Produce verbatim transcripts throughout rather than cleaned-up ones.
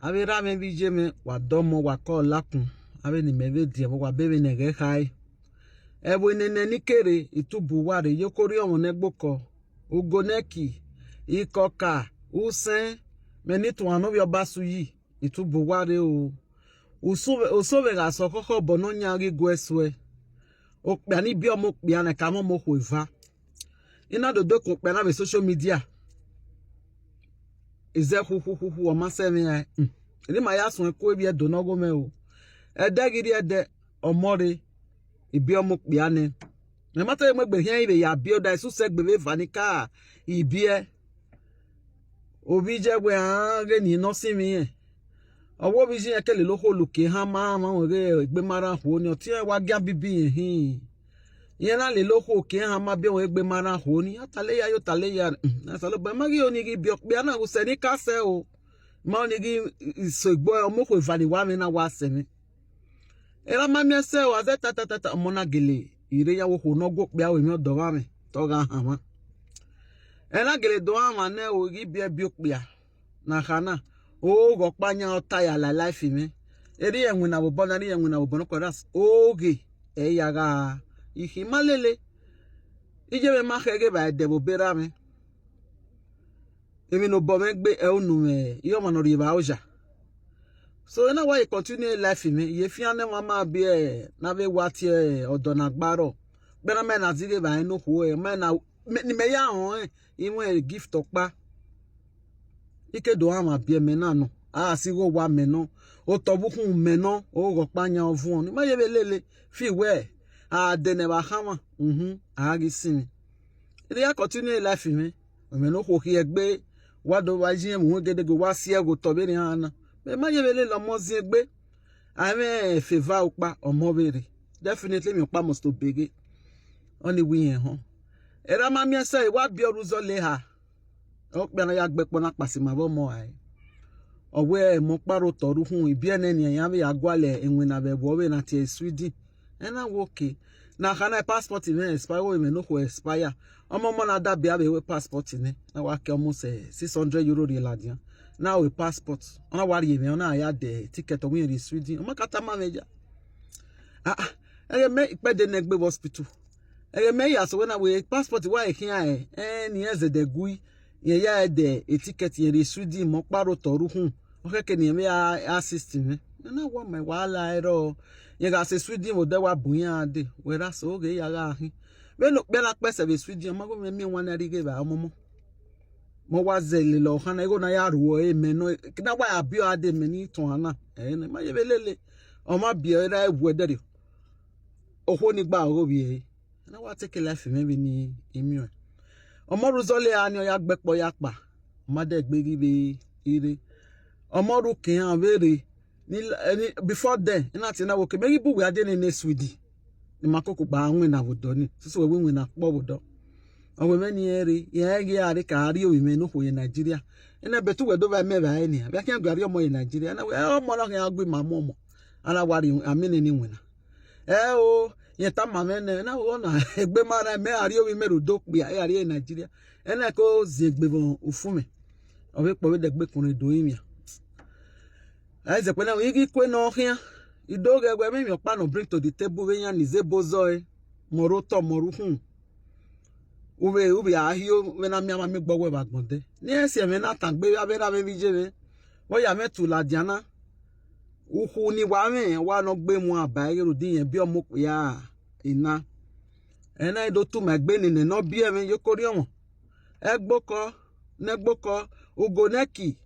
Avbe erha mwẹ vbe iye mwẹ, wa dọmọ, wa kọ lakun. Avbe ne imẹ vbe diẹvbo, wa be vbene ẹghẹ khare. Ẹvbo enene ni kere, itubu uwa rre, iyeke orhiọnmwọ ne ẹgbokọ, ugonẹki, ikọka, usẹn, mẹ ne ituan ne ovbi ọba su yi, itubu uwa rre o. Usu, usu vbe gha sẹ ọkhọkhọ obọ ne ọ yan ghi guẹ suẹ. Okpia ni biẹ ọmọ okpia na, ka mwẹ ọmọ okhuo eva. I na do do kun okpia na vbe social media. Izẹ khu khu khu khu, ọ ma sẹ mwẹ rae. Hmm. Eni ma ya suẹn ku evbi Ẹdo ne ọ gho mwẹ o. Ẹdẹ ghi rrie ẹdẹ, ọmọ rre, ibiẹ ọmọ okpia nẹ. Mẹ ma te mu egbe khian vbe ya biẹ, ọ da esu sẹ egbe vbe eva ni ka ibiẹ. Ovbi iye wẹ a ghe ni ne ọ sinmwi rẹn. Ọ wẹ ovbi iye rẹn ke lele okhuo lu kie ehama, ma wẹ ghe egbe ma rran okhuo ni, ọtiẹn wa gian bibi rẹn hin. Irẹn na lele okhuo kie ehama biẹ wẹ egbe ma rran okhuo ni, a tale ya yo tale ya, hmm, Osanobua, ma ghi ho ni ghi biẹ okpia na, usẹ ni ka sẹ o. Ma ho ni ghi so egbe ọmọ okhuo eva ni wa mwẹ na wa sẹ mwẹ. Erha ma miẹn sẹ o, a zẹ ta ta ta ta, ọmọ na gele rre ya vbe okhuo ne ọ gu okpia ru emwi ọdọ ọmwa mwẹ, te ọ gha hanmwa. Ẹ na gele do hanmwa nẹ o, ghi biẹ biẹ okpia ne a kha na, oghẹ ọkpa yan ọ ta ya la life mwẹ. Erriọ iwinna vbe obọ na, erriọ iwinna vbe obọ nọkpa, that's oghẹ ẹ ya gha ikhi ma lele. Iye mwẹ ma khẹ ghe evba ẹdẹ vbe obọ erha mwẹ. Emwi ne obọ mwẹ gbe, ẹ unu mwẹ, I ọmwa ne ọ rhie evba oya. So, ena wa ye continue life mwẹ, I ye fian ne ẹmwẹ ma biẹ ne a vbe wa tie ọdọ ne a gba rrọọ. Vbene ma na zighe evbare ne okhuo, ma na, mẹ, ne imẹ ya họn rẹn, I mwẹ gift ọkpa. I ke do hanmwa biẹ mẹ na nọ, a gha si igho owa mẹ nọ, otọ vbe ukhunmwu mẹ nọ, oghẹ ọkpa yan ọ vuọn. Ne ima ye vbe lele, fi wẹ, a dẹ ne ẹvba khanmwa, uhun, a ghi sinmwi. I ya continue life mwẹ. Ẹmwẹ ne okhuo khiẹ egbe, wa do vba yi ẹmwẹ uhunmwu gedege, wa si ẹghẹ otọ vbe erhan na. Mẹ ma ye vbe lele ọmọ ziengbe. A i mwẹ favor ọkpa, ọmọ vbe rre. Definitely, emwi ọkpa must obeghe. Ọnii wẹ irẹn họn. Erha ma miẹn sẹ, wa biẹ ọre uzọla eha. Okpia na ya gbe ẹkpo na kpasi ma vbe ọmọ rae. Ọ wẹ ẹmwẹ ọkpa rre otọ rre ukhunmwu, ibiẹ nẹ nian, iran vbe ya gualọ iwinna vbe ẹvbo vbe na tie Sweden. Ẹ na wẹ okay. Ne a kha na passport mwẹ expire, igho mwẹ ne okhuo expire. Ọmọ ọmọ na da biẹ vbe wẹ passport nẹ, na wa ke almost, eh, six hundred euro rhie ladian. Na ru passport, ọ na wa rhie mwẹ, ọ na ya dẹ ticket, ọ wẹ irẹn rhie Sweden. Ọ ma ka tama mwẹ ya. Ah, ah, ẹghẹ mẹ ikpẹdẹ ne egbe vbe hospital. Ẹghẹ mẹ ya sẹ wẹ na wẹ passport wa khian ẹre, ẹn, ne irẹn zẹdẹ gui, irẹn ya dẹ ticket, irẹn rhie Sweden, ẹmwẹ ọkpa rre otọ rre ukhunmwu. Ọ khẹke ne irẹn vbe a assist mwẹ. Mẹ na wa ma wa la ẹrọ, irẹn gha sẹ Sweden vbe odẹ wa bu iran dee, wẹ ra sẹ oghẹ ya gha khin. Vbene okpia na kpẹsẹ vbe Sweden, ọ ma wẹ mẹ miẹn wan na rhie ighe evba ọmọmọ. Mẹ wa zẹ lele ọkhan na, igho na ya ru ẹre mẹ nọ, ne a wa ya biẹ ọre a dee mẹ ni tuan na, ẹ nẹ, ma ye vbe lele. Ọ ma biẹ ọre a wu ẹdẹrriọ. Okhuo ni gba ọghe ovbi ẹre. Ne a wa take life mwẹ vbene I miẹn ọẹn. Ọmọ rre uzọla eha ni ọ ya gbe ẹkpo ya kpa. Ọ ma dẹ egbe ghi vbe rre. Ọmọ rre uki iran vbe rre. Ni, ni, before then, I na tie na wẹ okay, mẹ ghi bu uwẹ a dee nene Sweden. Ne ima koko gba winna vbe odọ ni, sisi wẹ wẹ iwinna kpọ vbe odọ. Ọ wẹ mwẹ ne irẹn rre, irẹn ghi a rre ka rrie ovbi mwẹ ne okhuo ye Nigeria. Ẹnẹ, but uwẹ do vba mẹ vba ẹre nian, vbe a khian gua rrie ọmọ ye Nigeria. Ẹnẹ, wẹ ọmọ na khian gu ima mu ọmọ, a na wa rrie amẹ nene iwinna. Ẹ o, irẹn tama mwẹ nẹ, na wẹ ọna, egbe ma rran, mẹ a rrie ovbi mwẹ rre odọ okpia, I gha rrie Nigeria. Ẹnẹ ko ziengbe vbe ufumwẹ. Ọ vbe kpọ vbe dẹgbe kun ne do rinmwian. Ẹ zẹkpẹ na, I ghi kue ne ọ khian. I do ghẹ wẹ, emwi ọkpa ne ọ bring to the table vbe iran ni zẹ ebo zọe, mẹ ọre otọ, mẹ ọre ukhunmwu. U vbe, u vbe a hio vbene a miẹn amwa miẹn gbe ọwẹ vbe agbọn dẹ. Ne irẹn si ẹmwẹ na tangbe vbe avbe erha mwẹ vbe iye mwẹ. Vbe ọ ya mwẹ tu ladian na. Ukhu ni wa mwẹ, wa nọ gbe mu aba ẹghe rhunmwuda irẹn biẹ ọmọ okpia ena. Ẹ na do tu ma egbe nene ne ọ biẹ mwẹ, iyeke orhiọnmwọ, ẹgbokọ, ne ẹgbokọ, ugonẹki,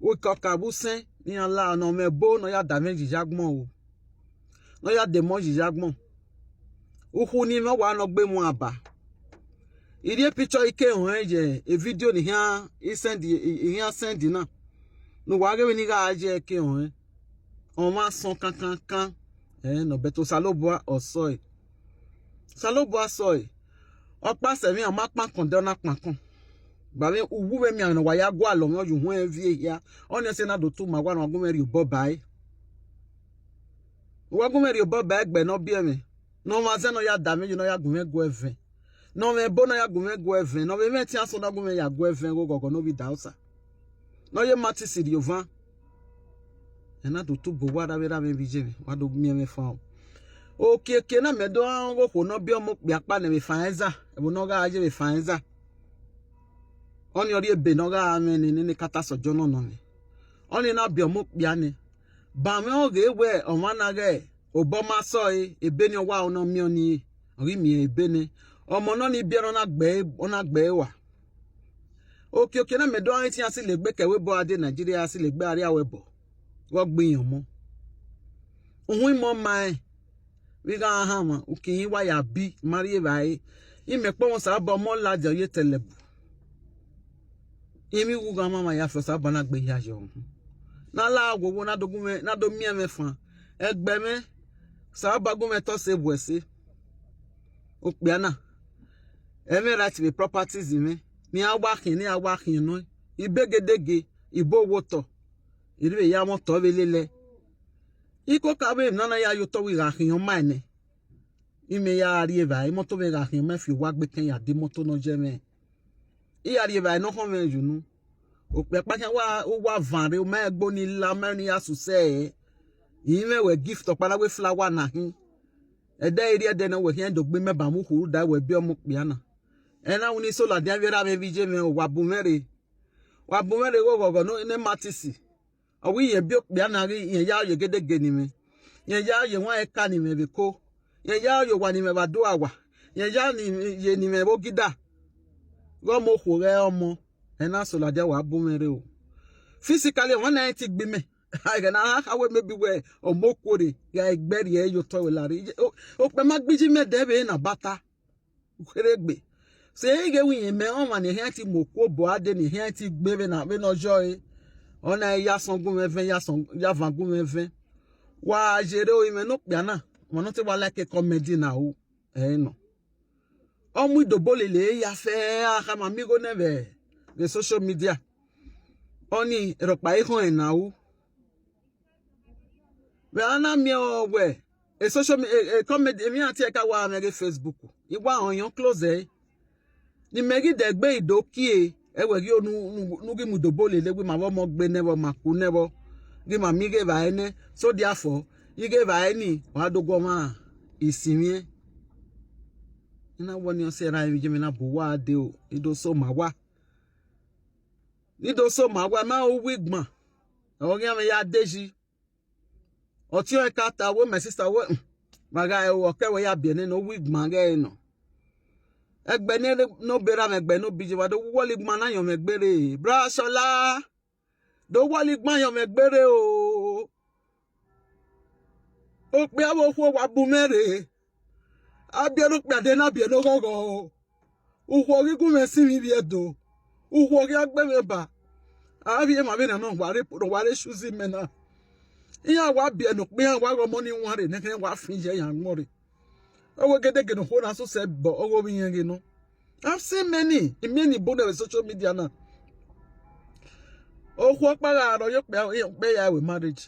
ikọka vbe usẹn, ne iran la ne ọ mwẹ ebo ne ọ ya da mwẹ yiyi agbọn o. Ne ọ ya da emọ yiyi agbọn. Ukhu ni mwẹ, wa nọ gbe mu aba. I rhie picture, I ke họn ẹn ye e video ne I khian, I send, I, I khian send na. Ne uwa ghe vbene I gha ye, ke họn ẹn. Ọmwa sọn kankankan. Ẹ nọ, but Osanobua ọ sọe. Osanobua sọe. Ọ kpa sẹ emwi, ọ ma kpankọn dẹ, ọ na kpankọn. Ba vbe uwu vbe mianmwẹ ne wa ya gualọ mwẹ, ọ ye uhunmwu ẹre viẹ hia. Ọnii ẹsẹ na do tu ma wa ne wa gu mwẹ rhie obọ ba ẹre. Wa gu mwẹ rhie obọ ba ẹre, egbe ne ọ biẹ mwẹ. Ne ọmwa zẹ ne ọ ya da mwẹ yi, ne ọ ya gu mwẹ gu ẹvẹn. Ne ọ mwẹ ebo ne ọ ya gu mwẹ gu ẹvẹn. Ne ọ vbe mwẹ etian sọn ne ọ gu mwẹ ya gu ẹvẹn, igho ghọghọ ne ovbi Idaosa. Ne ọ ye ma ti si rhie ovan. Ẹ na do tubo uwa ra vbe ra mwẹ vbe iye mwẹ, wa do miẹn mwẹ fan o. Okiekie na mẹ do rẹn ọghe okhuo ne ọ biẹ ọmọ okpia ọkpa nẹ vbe Faenza, ẹvbo ne ọ gha ye vbe Faenza. Ọnii ọ rhie ebe ne ọ gha mwẹ nene ne kata sọjọ nọ nọ mwẹ. Ọnii na biẹ ọmọ okpia nẹ. Ba mwẹ ọghe wẹ ọmwa na ghẹ obọ ma sọ ẹre, ebe ni ọ wa ne ọ miẹn ọnii, ọ ghi miẹn ebe nẹ. Ọmọ nọ ni biẹ nọ na gbe, ọ na gbe ẹre wa. Okiekie na mẹ do rẹn etian si legbe kẹ wẹ obọ a de Nigeria, si legbe a rria wẹ obọ. Vbe ọ gbe iyan ọmọ. Uhunmwu imẹ ọ ma rẹn, vbe I gha hanmwa, uki hin wa ya bi, ma rri evbare. Imẹ kpọmwẹ Osanobua ọmọ ladian ye tẹlẹbu. Imẹ igho gha mwamwa ya fi Osanobua na gbe hia yọ. Na la wowo na do gu mwẹ, na do miẹn mwẹ fan. Ẹgbẹ mwẹ, Osanobua gu mwẹ tọ sẹ vbe ẹse. Okpia na, ẹ mwẹ right vbe properties mwẹ. Ne iran wa khian, ne iran wa khian nọ. Ibegedege, ibo wo otọ. I rhie vbe ya mwẹ otọ vbe lele. Ikoka vbe emwi nana ya ye otọ wẹ I gha khian ọmaẹn nẹ. Imẹ ya rri evbare, imọto mwẹ gha khian, ọ ma fi owa gbe kẹn ya de imọto ne ọ yẹ mwẹ. I ya rri evbare ne ọ khọn mwẹ ye unu. Okpia ọkpa khian wa, uwa van rre, ọ ma ẹgbo ni la, ọ ma ni ya susẹ ẹre. I mwẹ wẹ gift ọkpa na wẹ flower na hin. Ẹdẹ i rri ẹdẹ nẹ wẹ khian do gbe imẹ ba mwẹ ukhu rhunmwuda wẹ biẹ ọmọ okpia na. Ẹ na winna iso ladian vbe ra mwẹ vbe iye mwẹ o, wa bu mwẹ rre. Wa bu mwẹ rre igho ghọghọ ne, ne Matisi. Ọ wẹ irẹn biẹ okpia na ghi irẹn ya ye egedege ne imẹ. Irẹn ya ye ewanrẹn eka ne imẹ vbe eko. Irẹn ya ye owa ne imẹ vbe adua wa. Irẹn ya ni, ye ne imẹ vbe ogida. Ghe ọmọ okhuo ghẹ ọmọ. Ẹ na so ladian wa bu mwẹ rre o. Physically, ọmwa na rẹn te gbe imẹ. Ẹghẹ ne a kha wẹ maybe wẹ ọmọ okuo rre, gha egbe rhie ye otọ wẹ la rre. O, okpia ma gbiji mẹ dẹ vbe na bata. Ukheregbe. Sẹ ighẹ wẹ irẹn mẹ ọmwa ne erhan te mu okuo obọ a de ne erhan te gbe vbe na, vbe ne ọ yọ ẹre. Ọ na ya sọn gun mwẹ vẹn, ya sọn, ya van gun mwẹ vẹn. Wa ye rre o, imẹ ne okpia na, ọmwa ne ọ te wa like comedy na ru, ẹ i nọ. Ọ mu idobo lele ya fẹ, a khama miẹn igho nẹ vbe, vbe social media. Ọnii rhọkpa i khọn ẹn na ru. Vbe a na miẹn ọ wẹ, e social me-, e, e comedy, emwi iran tie ka wa mwẹ ghe Facebook. I wa rọnrọn close ẹre. Ne imẹ ghi dẹ gbe i do kie, ẹ wẹ ghi onu, nu, nu ghi mu idobo lele wẹ ima vbe ọmọ gbe nẹ vbọ, ma ku nẹ vbọ, ghi ma miẹn ighe evbare nẹ, so therefore, ighe evbare ni, ọ ra do guọmwa isinmwiẹn. I na wẹ ọnii ọ sẹ ra emwi ye mwẹ na bu uwa dee o, I do so ma wa. Ne I do so ma wa, ma uwu igban, ọ ghi mwẹ ya de yi. Ọtiọnrẹn ka ta wẹ, my sister, wẹ, hmm, ma gha ru, ọ kẹ wẹ ya biẹ nene, uwu igban ghẹ nọ. Ẹgbẹ ne, ne obọ ra mwẹ, ẹgbẹ ne obọ iye, wa do wọlọ igban na yọn mwẹ gbere, bra Sọla. Do wọlọ igban yọn mwẹ gbere o. Okpia vbe okhuo wa bu mwẹ rre. A biẹ ne okpia dee, na biẹ ne oghọghọ o. Ukhuo ghi gu mwẹ sinmwi vbe Ẹdo. Ukhuo ghi a gbe mwẹ ba. A vbe emwa vbe na nọ wa rre, wa rre choose imẹ na. Iran wa biẹ ne okpia, iran wa ghe ọmọ ni wan rre, ne ẹghẹ wa fin ye iran agbọn rre. Ọ wẹ gedege ne okhuo na sosẹ bọ, ọ ghe ovbi irẹn ghe nọ. I've seen many, I miẹn ni bun vbe social media na. Okhuo ọkpa gha rrọọ ye okpia, okpia ya ru marriage.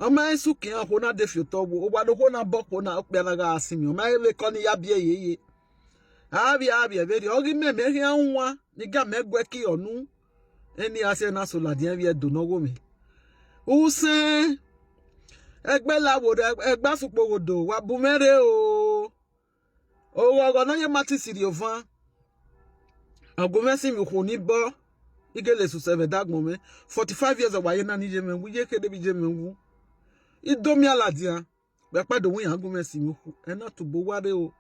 Ọ ma rẹn suki iran okhuo na de fi otọ wo, owa ne okhuo na bọ okhuo na, okpia na gha sinmwi, ọ ma rẹn vbe kọ ne I ya biẹ yeye. A vbiẹ, a vbiẹ vberriọ, ọ ghi mẹ, mẹ khian wan, ne I ga mẹ guẹ ki ọnu. Eni a sẹ na so ladian vbe Ẹdo ne ọ gho mwẹ. Usẹn, ẹgbẹ la wo rẹ, ẹgbẹ asukpoghodo, wa bu mwẹ rre o. Oghọghọ ne ọ ye Matisi rhie ovan. Ọ gu mwẹ sinmwi ukhuo ni bọ, I gele susẹ vbe ẹdagbọn mwẹ. Forty-five years ọ wa ye na ne iye mwẹ wu, iye kherhe vbe iye mwẹ wu. I do miẹn ladian, vbe ẹkpa do wẹ iran gu mwẹ sinmwi ukhuo, ẹ na tobọ uwa rre o.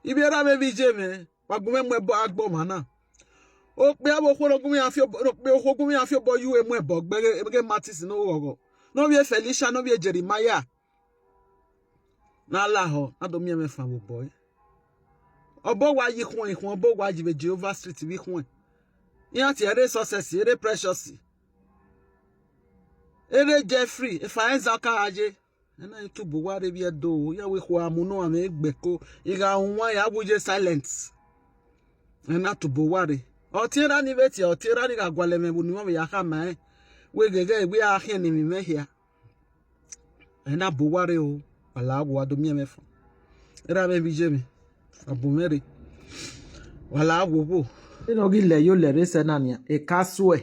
I vbe ra mwẹ vbe iye mwẹ, wa gu mwẹ mu ẹbọ agbọn ọmwa na. Okpia vbe okhuo ne ọ gu mwẹ iran fi obọ, okpia okhuo gu mwẹ iran fi obọ ye uhe mu ẹbọ gbe ghe, ghe Matisi ne oghọghọ. Ne ọ vbe Felicia, ne ọ vbe Jeremiah. Na lahọ, na do miẹn mwẹ fan vbe obọ ẹre. Obọ wa yi ikhuẹn, ikhuẹn obọ wa yi vbe Jehovah Street vbe ikhuẹn. Iran tie ẹre Success, ẹre Precious, ẹre Jeffrey, efa ẹza ka gha ye. Ẹ na tobọ uwa rre vbe Ẹdo, iran wẹ ikhuo a mu ne uwa mwẹ egbe ko, I gha wan ya wu ye silent. Ẹ na tobọ uwa rre. Ọtiẹn ra ni vbe tie, ọtiẹn ra ni gha gualọ ẹmwẹ vbe unu, ọ vbe ya khama rẹn. Wẹ ghẹghẹ, wẹ a khian ne emwi mwẹ hia. Ẹ na bu uwa rre o, wa la wo, wa do miẹn mwẹ fan. Erha mwẹ vbe iye mwẹ, wa bu mwẹ rre. Wa la wo wo. Vbene ọ ghi lẹ yo lẹ rre sẹ na nian, e ka suẹ,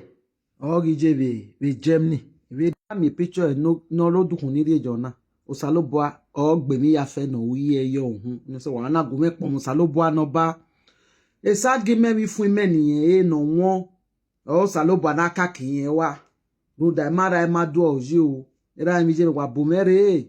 ọ ghi ye vbe, vbe Germany. Vbe da miẹn picture ne ọ rre odukhunmwu ni rrie Jona, Osanobua ọ gbe emwi ya fẹ ne ọ ru iye ẹyọ uhunmwu. Nọ sẹ wa na gu mwẹ kpọnmwẹ Osanobua ne Ọba. Esa gi mẹ vbe ifuẹn imẹ ne irẹn re ne ọ wọn, ọ Osanobua ne a kaki irẹn rua, rhunmwuda ima ra ima do ọ ye o, erha emwi ye ne wa bu mwẹ rre.